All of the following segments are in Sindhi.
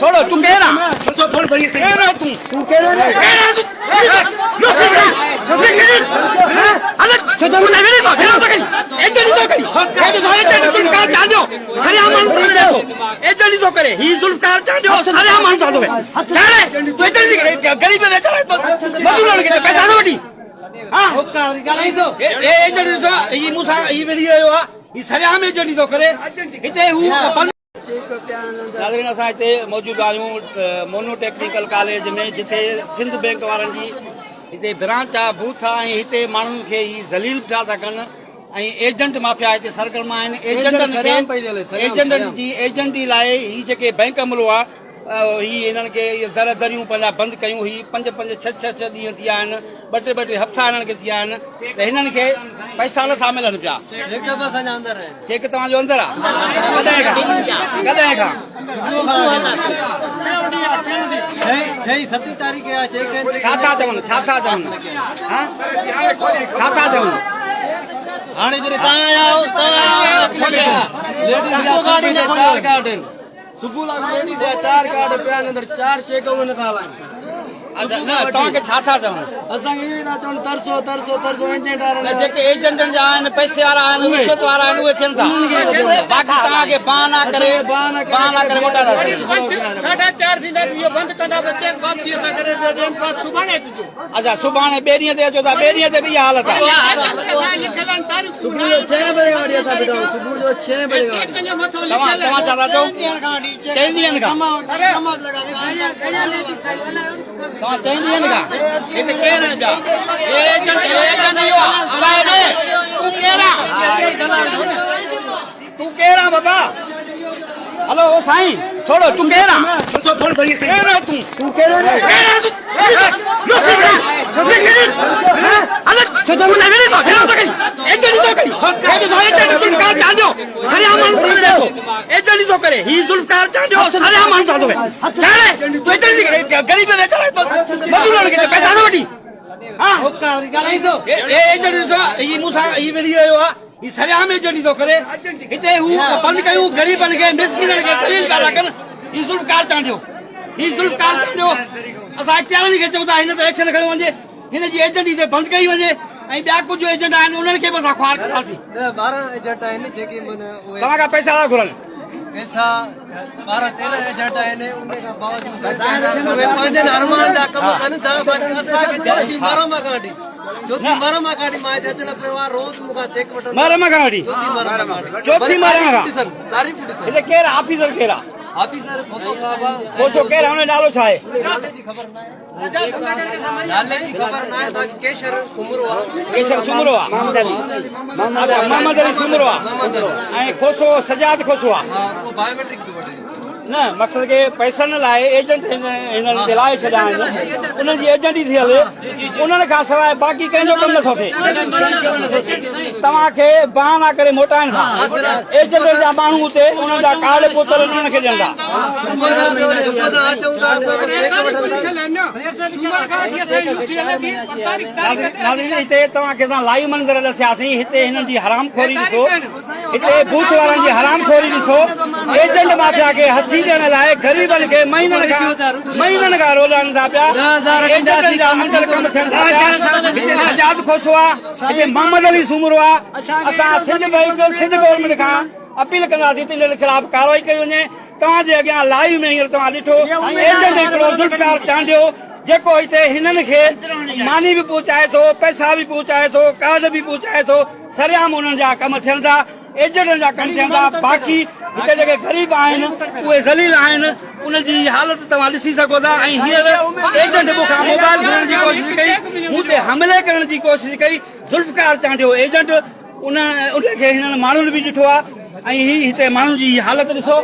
ٿورو تون ڪير آ؟ ڪير آ تون؟ ڪير آ تون؟ ناظرين اسان هتي موجود آهيون مونو ٽيڪنيڪل ڪاليج ۾ جتي سنڌ بينڪ وارن جي هتي برانچ آ بوٿ آ ۽ هتي ماڻهن کي هي ذليل پيا ٿا ڪن ۽ ايجنٽ مافيا هتي سرگرم آهن ايجنٽن کي ايجنٽن جي ايجنٽي لاء هي جيڪي بينڪ عملو آ هي هنن کي در دريون پنهنجا بند ڪيون هي پنج پنج ڇهه ڇهه ڇهه ڏينهن ٿي ويا آهن ٻه ٽي ٻه ٽي هفتا هنن کي ٿي ويا آهن ته هنن کي پئسا نٿا ملن پيا. چيڪ به اسان جا اندر آهن. چيڪ توهان جو اندر آ؟ ڪڏهن کان؟ ڪڏهن کان؟ ڇهين ستين تاريخ جا چيڪ آهن. ڇا ٿا چون؟ ڇا ٿا چون؟ ها؟ ڇا ٿا چون؟ هاڻي جڏهن توهان آيا آهيو توهان آيا آهيو ليڊيز جا صبح جا چار ڪارڊ آهن. صبح لاڳو ليڊيز جا چار ڪارڊ پيا آهن اندر چار چيڪ اهي نٿا هلائن. اچا نه توهان کي ڇا ٿا چون؟ اسان کي اهو ئي ٿا چون ترسو ترسو ترسو ايجنٽ وارن نه جيڪي ايجنٽن جا آهن پئسي وارا آهن رشوت وارا آهن اهي ٿين ٿا باقي توهان کي بهانا ڪري بهانا ڪري موٽائي ٿا ڇڏين. ساڍا چار ٿيندا ته اهو بند ڪندا ته چيڪ واپسي اسان ڪري ڏين پر سڀاڻي اچجو. اچا سڀاڻي ٻئي ڏينهن تي اچو ٿا ٻئي ڏينهن تي به اها حالت آهي. صبح جو ڇهين بجي کان وٺي اسان بيٺا آهيون صبح جو ڇهين بجي کان وٺي. توهان توهان ڇا ٿا چئو؟ چئن ڏينهن کان توهان چئن ڏينهن کان هتي ڪير آهن پيا؟ اي ايجنٽ اي ايجنٽ اهو آ الاء ڏي تون ڪير آ تون ڪير آ بابا هلو او سائين ٿورو تون ڪير آ ڪير آ تون تون ڪير آ هي ذوالفقار چانڊيو اسان اختيارين کي چئون ٿا هن تي ايڪشن کنيو وڃي هن جي ايجنٽ هتي بند ڪئي وڃي ۽ ٻيا ڪجهه ايجنٽ آهن انهن کي به اسان خوار ڪنداسين. ڏهه 12 ايجنٽ آهن جيڪي من اهي توهان کان پئسا ٿا گهرن. پئسا 12 13 ايجنٽ آهن ان کان باوجود اهي پنهنجن ارمان جا ڪم ڪن ٿا باقي اسان کي چوٿين محرم کان وٺي چوٿين محرم کان وٺي مان هتي اچڻ پيو آهيان روز مون کان چيڪ وٺن محرم کان وٺي چوٿين محرم کان وٺي چوٿين محرم کان تاريخ ڏسن هتي ڪير آفيسر ڪير آ آفيسر کوسو صاحب آ. کوسو ڪير آ ان جو نالو ڇا آهي؟ نالي جي خبر ناهي. نالي جي خبر ناهي باقي ڪيشر سومرو آ. ڪيشر سومرو آ. محمد علي. اچا محمد علي سومرو آ. ۽ کوسو سجاد کوسو آ. ها اهو بايوميٽرڪ به وٺي. نه مقصد ڪي پئسن لاء ايجنٽ هنن تي لاهي ڇڏيا آهن انهن جي ايجنٽ ئي ٿي هلي انهن کان سواء باقي ڪنهن جو ڪم نٿو ٿئي توهان کي بهانا ڪري موٽائن ٿا ايجنٽن جا ماڻهو اتي انهن جا ڪارڊ پوتل انهن کي ڏين ٿا. ناظرين هتي توهان کي اسان لائيو منظر ڏسياسين هتي هنن جي حرام خوري ڏسو هتي بوٿ وارن جي حرام خوري ڏسو ايجنٽ مافيا کي هٿي ڏيڻ لاء غريبن کي مهينن کان مهينن کان رولائن ٿا پيا ايجنٽن جا اندر ڪم ٿين ٿا پيا هتي سجاد کوسو آ هتي محمد علي سومرو آ اسان سنڌ بئنڪ سنڌ گورنمينٽ کان اپيل ڪنداسين ته انهن خلاف ڪارروائي ڪئي وڃي توهان جي اڳيان لائيو ۾ هينئر توهان ڏٺو ايجنٽ هڪڙو ذوالفقار چانڊيو جيڪو هتي هنن کي ماني به پهچائي ٿو پئسا به پهچائي ٿو ڪارڊ به پهچائي ٿو سرعام انهن جا ڪم ٿين ٿا ايجنٽن جا ڪم ٿين ٿا باقي هتي جيڪي غريب آهن اهي ذليل آهن انهن جي حالت توهان ڏسي سگهو ٿا ۽ هينئر ايجنٽ مون کان موبائل گهرڻ جي ڪوشش ڪئي مون تي حملي ڪرڻ جي ڪوشش ڪئي ذوالفقار چانڊيو ايجنٽ ان ان کي هنن ماڻهن به ڏٺو آهي ۽ هي هتي ماڻهن جي حالت ڏسو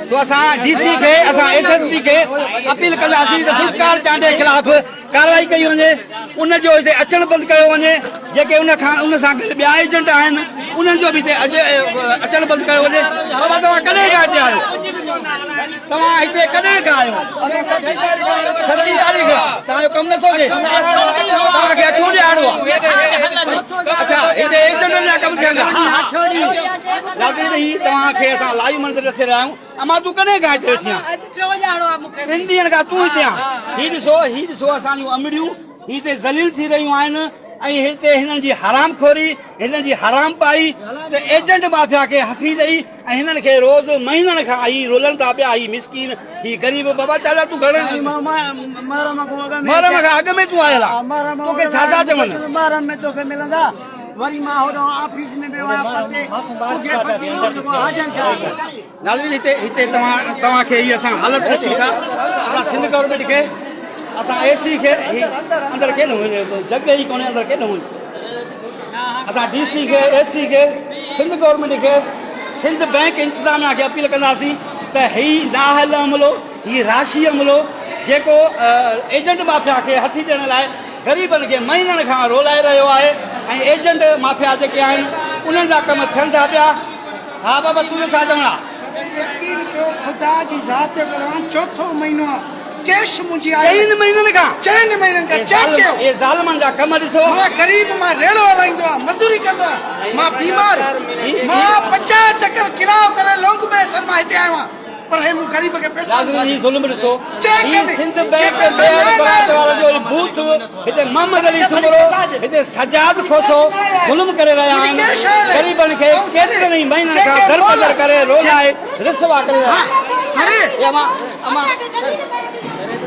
سو اسان ڊي سي کي اسان ايس ايس پي کي اپيل ڪنداسين ته ذوالفقار چانڊيي خلاف ڪارروائي ڪئي وڃي ان جو هتي اچڻ بند ڪيو وڃي جيڪي ان کان ان سان گڏ ٻيا ايجنٽ آهن انهن جو به هتي اچڻ بند ڪيو وڃي. بابا توهان ڪڏهن کان هتي آهيو؟ توهان هتي ڪڏهن کان آيو؟ ستين تاريخ توهان جو ڪم نٿو ٿئي، توهان کي اٺون ڏهاڙو آهي. اڇا هتي ايجنٽن جا ڪم ٿين ٿا. ناظرين هي توهان کي اسان لائيو منظر ڏسي رهيا آهيون. امان تون ڪڏهن کان هتي ويٺي آهين؟ ٽن ڏينهن کان تون هتي آهين. هي ڏسو هي ڏسو اسان جون امڙيون هي هتي ذليل ٿي رهيون آهن ۽ هتي هنن جي حرام خوري هنن جي حرام پائي ته ايجنٽ مافيا کي هٿي ڏئي ۽ هنن کي روز مهينن کان هي رولن ٿا پيا هي مسڪين هي غريب بابا چاچا تون گهڻن محرم کان اڳ ۾ تون آيل آ توکي ڇا ٿا چون. محرم ۾ توکي ملندا وري مان هوڏانهن آفيس ۾ ويو آهيان پتي مونکي پتي نه جيڪو حاجن شاهه. ناظرين هتي هتي توهان توهان کي هي اسان حالت ڏسون ٿا اسان سنڌ گورنمينٽ کي اسان اي سي کي هي اندر ڪيڏو وڃي جڳهه ئي ڪونهي اندر ڪيڏو وڃي اسان ڊي سي کي اي سي کي سنڌ گورنمينٽ کي سنڌ بئنڪ انتظاميا کي اپيل ڪنداسين ته هي نااهل عملو هي راشي عملو جيڪو ايجنٽ مافيا کي هٿي ڏيڻ لاء غريبن کي مهينن کان رولائي رهيو آهي ۽ ايجنٽ مافيا جيڪي آهن انهن جا ڪم ٿين ٿا پيا. ها بابا تنهنجو ڇا چوڻ آ؟ سر يقين ڪيو خدا جي ذات جو قسم چوٿون مهينو آ ڪيش منهنجي آيل چئن مهينن کان چئن مهينن کان چيڪ ڪيو اي ظالمن جا ڪم ڏسو. مان غريب مان ريڙهو هلائيندو آهيان مزوري ڪندو آهيان مان بيمار مان 50 چڪر ڪرايو ڪري لونگ بيسن مان هتي آيو آهيان پر هي مون غريب کي پئسا ناظرين هي ظلم ڏسو چيڪ هي ڪري سنڌ جي بئنڪ پئسا شيئر نه برانچ آهن وارن جو هي بوٿ هتي محمد علي سومرو هتي سجاد کوسو ظلم ڪري رهيا آهن غريبن کي ڪيترن ئي مهينن کان دربدر ڪري رولائي رسوا ڪري رهيا آهن.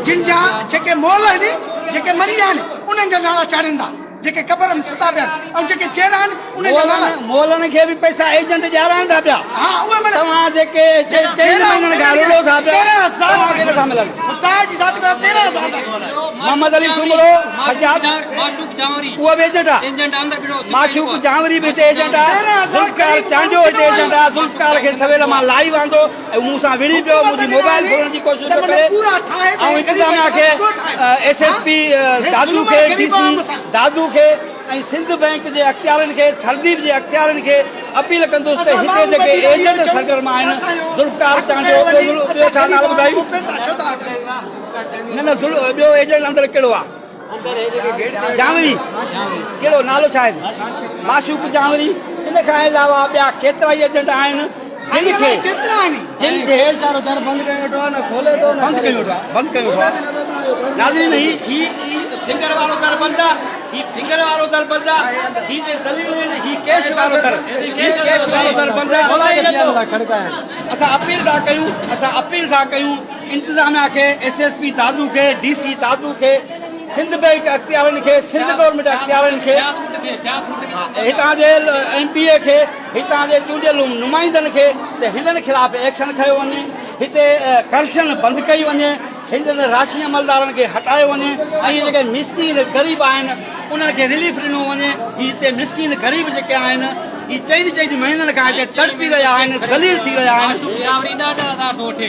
جن جا جيڪي مئل آهن جيڪي مري ويا آهن انهن جا نالا چاڙهين ٿا جيڪي قبر ۾ ستا پيا آهن ۽ جيڪي جيئرا آهن انهن جا نالا. مئلن کي به پئسا ايجنٽ ڏيارائن ٿا پيا. ها اهي معنيٰ. توهان جيڪي هتي چئن مهينن کان رلو ٿا پيا توهان کي نٿا ملن. خدا جي ذات کان 13000 ٿا کڻن. محمد علي سومرو، سجاد، اهو به ايجنٽ آ. معشوق جانوري به هتي ايجنٽ آ. ذوالفقار چانڊيو هتي ايجنٽ آ. ذوالفقار کي سويل مان لائيو آندو ۽ مون سان وڙهي پيو منهنجي موبائل ڦرڻ جي ڪوشش پيو ڪري. آئون انتظاميا کي ايس ايس پي دادو کي ڊي سي دادو کي ۽ سنڌ بئنڪ جي اختيارين کي ٿرديپ جي اختيارين کي اپيل ڪندس ته هتي جيڪي ايجنٽ سرگرم آهن ذوالفقار چانڊيو ٻيو ڇا نالو ٻڌايو نه نه ٻيو ايجنٽ اندر ڪهڙو آ جانوري ڪهڙو نالو ڇا آهي معشوق جانوري ان کان علاوه ٻيا ڪيترا ئي ايجنٽ آهن جن کي جن کي سارو در بند ڪيو ويٺو آهي نه کولي ٿو بند ڪيو ويٺو آهي بند ڪيو ويٺو آهي ناظرين هي هي هي فنگر وارو در بند آهي هي فنگر وارو در بند آهي هي جي ذليل آهن هي ڪيش وارو در هي ڪيش وارو در بند آهي اسان اپيل ٿا ڪيون اسان اپيل ٿا ڪيون انتظاميا کي، ايس ايس پي دادو کي، ڊي سي دادو کي، سنڌ بئنڪ اختيارين کي، سنڌ گورنمينٽ اختيارين کي، هتان جي ايم پي اي کي، هتان جي چونڊيل نمائندن کي ته هنن خلاف ايڪشن کنيو وڃي، هتي ڪرپشن بند ڪئي وڃي، هنن راشي عملدارن کي هٽايو وڃي ۽ اهي جيڪي مسڪين غريب آهن انهن کي رليف ڏنو وڃي، هي هتي مسڪين غريب جيڪي آهن هي چئن چئن مهينن کان هتي تڙپي رهيا آهن، ذليل ٿي رهيا آهن.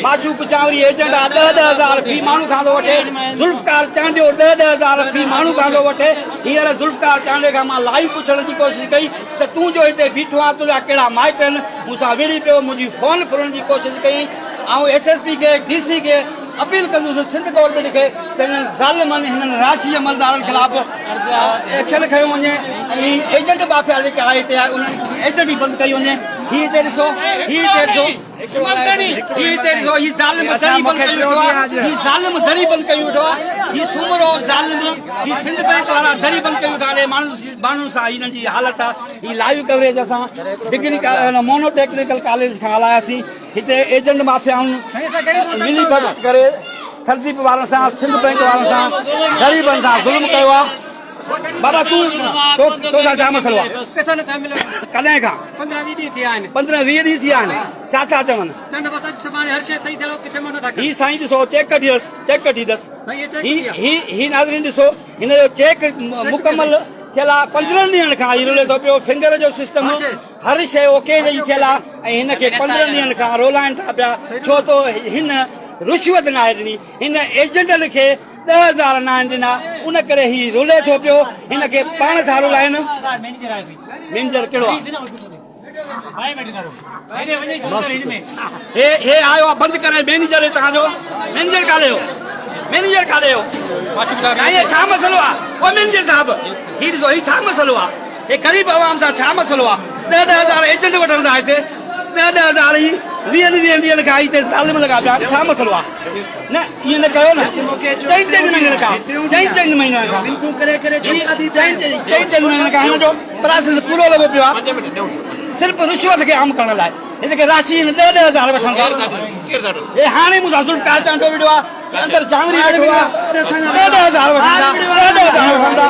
معشوق چانوري ايجنٽ آ ڏهه ڏهه هزار في ماڻهو کان ٿو وٺي، ذوالفقار چانڊيو ڏهه ڏهه هزار في ماڻهو کان ٿو وٺي، هينئر ذوالفقار چانڊيي کان مان لائيو پڇڻ جي ڪوشش ڪئي ته تون جو هتي بيٺو آن تنهنجا ڪهڙا مائٽ آهن، مون سان وڙهي پيو، منهنجي فون ڦرڻ جي ڪوشش ڪيائين، آئون ايس ايس پي کي ڊي سي کي اپيل ڪندس سنڌ گورنمينٽ کي ته هنن ظالمن هنن راشي عملدارن خلاف ايڪشن کنيو وڃي ۽ ايجنٽ مافيا جيڪا آهي هتي آهي انهن جي ايجنٽ ئي بند ڪئي وڃي هي هتي ڏسو هي هتي ڏسو هي هتي ڏسو هي ظالم دري بند ڪيو ويٺو آهي هي ظالم دري بند ڪيو ويٺو آهي هي سومرو ظالم هي سنڌ بئنڪ وارا دري بند ڪيو ويٺا آهن ماڻهن ماڻهن سان هنن جي حالت آهي هي لائيو ڪوريج اسان ڊگري مونو ٽيڪنيڪل ڪاليج کان هلاياسين هتي ايجنٽ مافيائن ملي ڀڳت ڪري ٿرديپ وارن سان سنڌ بئنڪ وارن سان غريبن سان ظلم ڪيو آ بابا تون تو سان ڇا مسئلو آ پئسا نٿا ملن ڪڏهن کان 15 20 ڏينهن ٿيا آهن 15 20 ڏينهن ٿيا آهن ڇا ٿا چون چون ٿا بس سڀاڻي هر شيء صحيح ٿيل ڪٿي مون نٿا هي سائين ڏسو چيڪ ڪڍيس چيڪ ڪڍي ڏس هي هي هي ناظرين ڏسو هن جو چيڪ مڪمل ٿيل آ 15 ڏينهن کان هي رلي ٿو پيو فنگر جو سسٽم هر شيء اوڪي رهي ٿيل آ ۽ هن کي 15 ڏينهن کان رولائن ٿا پيا ڇو ته هن رشوت ناهي ڏني هن ايجنٽن کي 10000 ناهن ڏنا ان ڪري هي رولي ٿو پيو هن کي پاڻ ٿا رولائن مينجر ڪهڙو آ هي هي آيو آ بند ڪرائي مينيجر هتان جو مينيجر ڪاڏي ويو مينيجر ڪاڏي ويو سائين هي ڇا مسئلو آ او مينيجر صاحب هي ڏسو هي ڇا مسئلو آ هي غريب عوام سان ڇا مسئلو آ ڏهه ڏهه هزار ايجنٽ وٺن ٿا هتي ڏهه ڏهه هزار هي ويهن ويهن ڏينهن کان هتي ظالم لڳا پيا آهن ڇا مسئلو آ نه ائين نه ڪيو نه چئن چئن مهينن کان چئن چئن مهينن کان چئن چئن مهينن کان هن جو پراسيس پورو لڳو پيو آ صرف رشوت کي عام ڪرڻ لاء هن کي راشي هن ڏهه ڏهه هزار وٺن ٿا. هي هاڻي مون سان ذوالفقار چانڊيو وڙهيو آ، اندر جانوري ويٺو آ، ڏهه ڏهه هزار وٺن ٿا، ڏهه ڏهه هزار وٺن ٿا،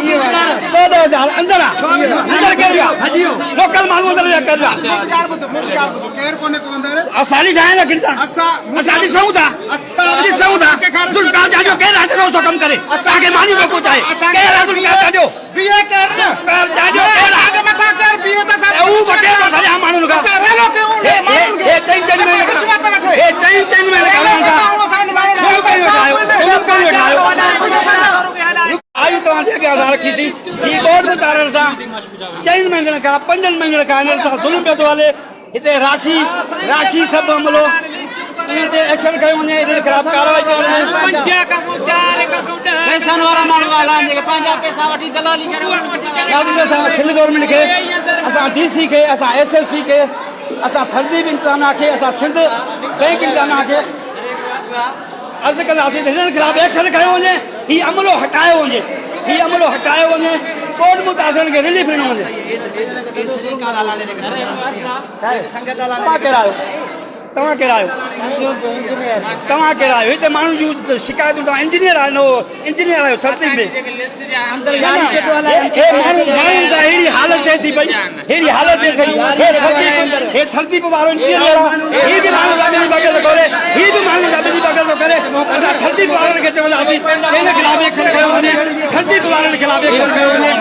ڏهه ڏهه هزار اندر آ، اندر ڪير ويا؟ لوڪل ماڻهو اندر ويا ڪير ويا؟ اسان ڏٺا آهن اکين سان، اسان ڏسون ٿا، ڏسون ٿا، ذوالفقار چانڊيو ڪير آ روز ٿو ڪم ڪري، اسان کي ماني ٿو پهچائي، ڪير آ ذوالفقار چانڊيو؟ چئن مهينن کان پنجن مهينن کان هنن سان ظلم پيو ٿو هلي هتي راشي راشي سڀ عملو انهن تي ايڪشن کنيو وڃي انهن خلاف ڪارروائي ڪئي وڃي. پئسن وارا ماڻهو ڳالهائن جيڪي پنهنجا پئسا وٺي دلالي ڪري انهن کي ناظرين اسان سنڌ گورنمينٽ کي اسان ڊي سي کي اسان ايس ايس پي کي اسان ٿرديپ انتظاميا کي اسان سنڌ بئنڪ انتظاميا کي عرض ڪنداسين ته هنن خلاف ايڪشن کنيو وڃي، هي عملو هٽايو وڃي، هي عملو هٽايو وڃي، ٻوڏ متاثرن کي رليف ڏنو وڃي. توهان ڪير آهيو؟ توهان ڪير آهيو؟ توهان ڪير آهيو؟ هتي ماڻهن جون شڪايتون توهان انجنيئر آهيو انجنيئر آهيو ٿرتيپ ۾ هي ماڻهو ماڻهن سان اهڙي حالت ٿئي ٿي پئي ههڙي حالت ٿئي ٿي هي ٿرديپ هي ٿرديپ وارو انجنيئر آ هي به ماڻهن سان ملي ڀڳت ٿو ڪري هي به ماڻهن سان ملي ڀڳت ٿو ڪري اسان ٿرديپ وارن کي چونداسين ته هن خلاف ايڪشن کنيو وڃي ٿرديپ وارن خلاف ايڪشن کنيو وڃي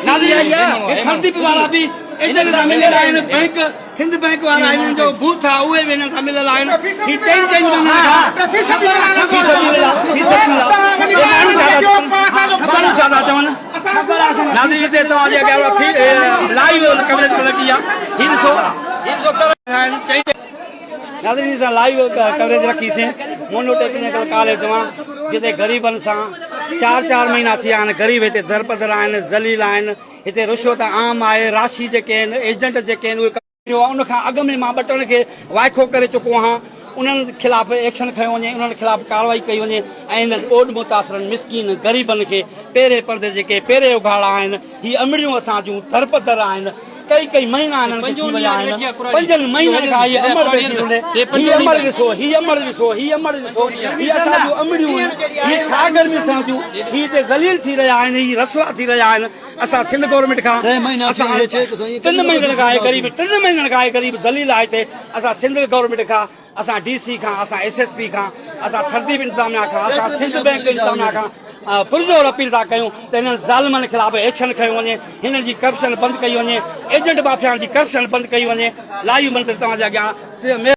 ناظرين هي ٿرديپ وارا به ايجنٽ سان مليل آهن بئنڪ سنڌ بئنڪ وارا هنن جو بوٿ آ اهي به هنن سان مليل آهن هي چئن چئن مهينن کان في سبيل الله في سبيل الله ماڻهو ڇا ٿا چون ماڻهو ڇا ٿا چون ناظرين هتي توهان جي اڳيان في لائيو ڪوريج لڳي آ هي ڏسو هي ڏسو ناظرين سان لائيو ڪوريج رکي سين مونو ٽيڪنيڪل ڪاليج مان جتي غريبن سان چار چار مهينا ٿي ويا آهن غريب هتي درپدر آهن ذليل آهن هتي رشوت عام آهي، راشي جيڪي آهن، ايجنٽ جيڪي آهن اهي ڪم ڪيو آهي، ان کان اڳ ۾ مان ٻه ٽن کي وائکو ڪري چڪو آهيان، انهن خلاف ايڪشن کنيو وڃي، انهن خلاف ڪارروائي ڪئي وڃي ۽ انهن ٻوڏ متاثرن مسڪين غريبن کي پيري پرد جيڪي پيري اگهاڙا آهن، هي امڙيون اسان جون درپدر آهن، ڪئي ڪئي مهينا انهن کي ٿي ويا آهن، پنجن مهينن کان هي امڙ ويٺي رلي، هي امڙ ڏسو، هي امڙ ڏسو، هي امڙ ڏسو، هي اسان جون امڙيون آهن، هي ڇا گرمي سهن ٿيون، هي هتي ذليل ٿي رهيا آهن، هي رسوا ٿي رهيا آهن، اسان سنڌ گورنمينٽ کان اسان ٽن مهينن کان هي غريب ٽن مهينن کان هي غريب ذليل آهي هتي اسان سنڌ گورنمينٽ کان اسان ڊي سي کان اسان ايس ايس پي کان اسان ٿرديپ انتظاميا کان اسان سنڌ بئنڪ انتظاميا کان پرزور اپيل ٿا ڪيون ته هنن ظالمن خلاف ايڪشن کنيو وڃي هنن جي ڪرپشن بند ڪئي وڃي ايجنٽ مافيائن جي ڪرپشن بند ڪئي وڃي لائيو منظر توهان جي اڳيان.